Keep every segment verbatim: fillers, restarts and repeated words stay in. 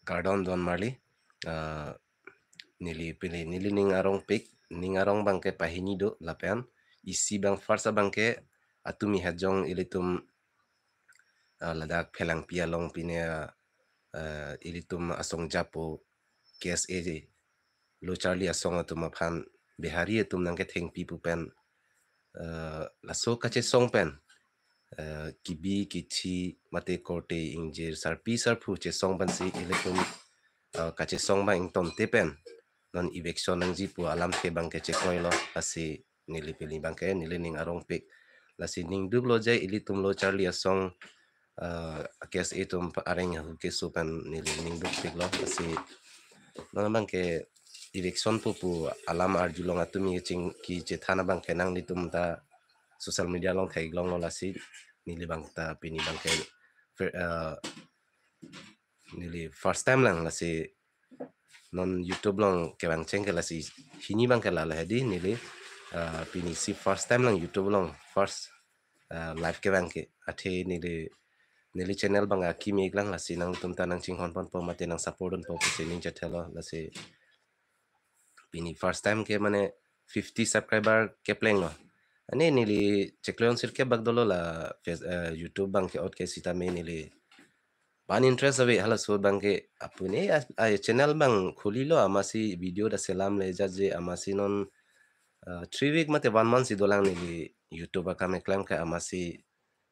Kardom don marli. Ah, neli pini, neli ning arongpik, ning arong abangke pahini do lapen isi abang first abangke atumi hajong ilitum, ah, ladak Phelangpi along pine, ah, ilitum asong japo K S A lo charli asong atum aphan Bihari atum nangkethengpi pu pen, eh, laso kachesong pen, eh, kebi kethi mate korte ingjir sarpi sarpo chesong pensi ilitum, eh, kachesong abang ingtonte pen non eviction nangji pu alamthe abangke chekroilo. Lasi neli pini abangke neli ning arongpik. Lasi ningduklo je ilitum lo charli asong, eh, K S A atum areng ahu keso pen neli ningdukpiklo. Lasi non abangke eviction pupu alam arjulong atumi keching kechethan abangke nanglitum ta social media along theklonglo. Lasi neli abang ta pini abangke fir-, eh, neli first time lang, lasi non YouTube along kevang cheng ke lasi hini abangke lalo hedi neli, eh, pini si first time lang YouTube along first, eh, live kevang ke. Athe neli, neli channel abang akimi iklang, lasi nangtum ta nangchinghon ponpo mate nang support dunpo pusi ning chethelo. Lasi pini first time ke mane fifty subscriber keplenglo. Ani neli chiklo jon sirkep bak dolo la Face-, eh, YouTube abangke ot ke sitame neli ban interest ave halaso abangke apuni a, a channel abang khulilo, amatsi video ta selamle jaje, amatsi non, eh, three week mate one month si dolang neli YouTube akam keklem ke, amatsi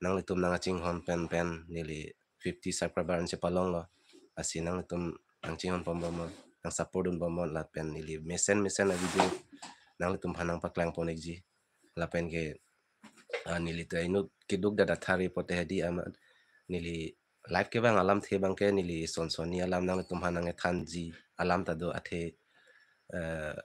nanglitum nangchinghon pen pen neli fifty subscriber ansi palonglo. Lasi nanglitum nangchinghon ponbomnon, nang support dunbomnon lapen neli mesen mesen a video nanglitum aphan nangpaklang pon ikji. Lapen ke, ah, neli ta inut keduk dada thari pote hedi amat neli live kevang alamthe abangke neli sonsoni alam nanglitum aphan nangkethanji alam ta do. Athe, eh,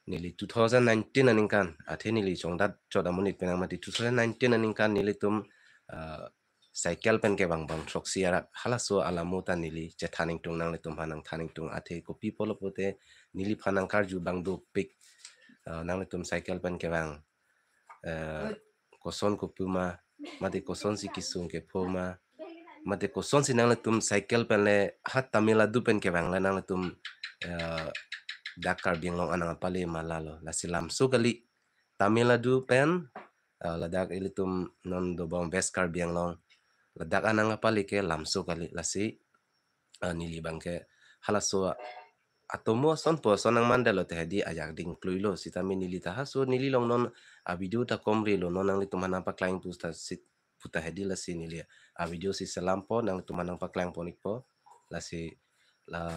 neli two thousand nineteen aningkan, athe neli chongdat chot amonit penang mati two thousand nineteen aningkan nelitum, ah, cycle pen kevang bang throksi arak halaso alamo ta neli chethan ingtung, nanglitum aphan nangthan ingtung. Athe kopi pulo pote neliphan nangkarju abang dopik, ah, nanglitum cycle pen kevang, eh, koson kopi ma, mate kosonsi kesung kepho ma, mate kosonsi nanglitum cycle pen le ha Tamil Nadu pen kevang le nanglitum, eh, dak Karbi Anglong anang apale ma lalo. Lasi lamso kali, Tamil Nadu pen, eh, ladak ilitum non dobom West Karbi Anglong, ladak anang apale ke lamso kali. Lasi, eh, neli abangke halaso atomo asonpo ason nangmandetlo te hedi ajak ding kluilo sitame neli ta haso neli along non a video ta komrilo, non nanglitum aphan nangpaklang puta sit puta hedi. Lasi neli a video si selampo, nanglitum aphan nangpaklang pon ikpo. Lasi la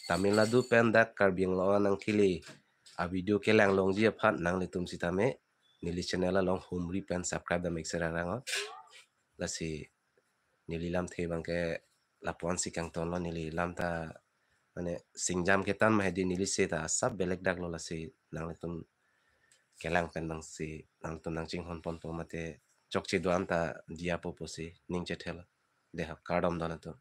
Tamil Nadu pen dak Karbi Anglong anang kili a video kelang longji aphan nanglitum sitame neli channel along humri pen subscribe dam ik serang rang o. Lasi neli lamthe abangke lapu-an si kangtonlo, neli lam ta mane singjam ketan ma hedi neli se ta asap belek daklo. Lasi nanglitum kelang pen nangsi nanglitum nangchinghon ponpo mate chokche do-an ta diyapo pusi ning chethelo. Dei ho, kardom don atum.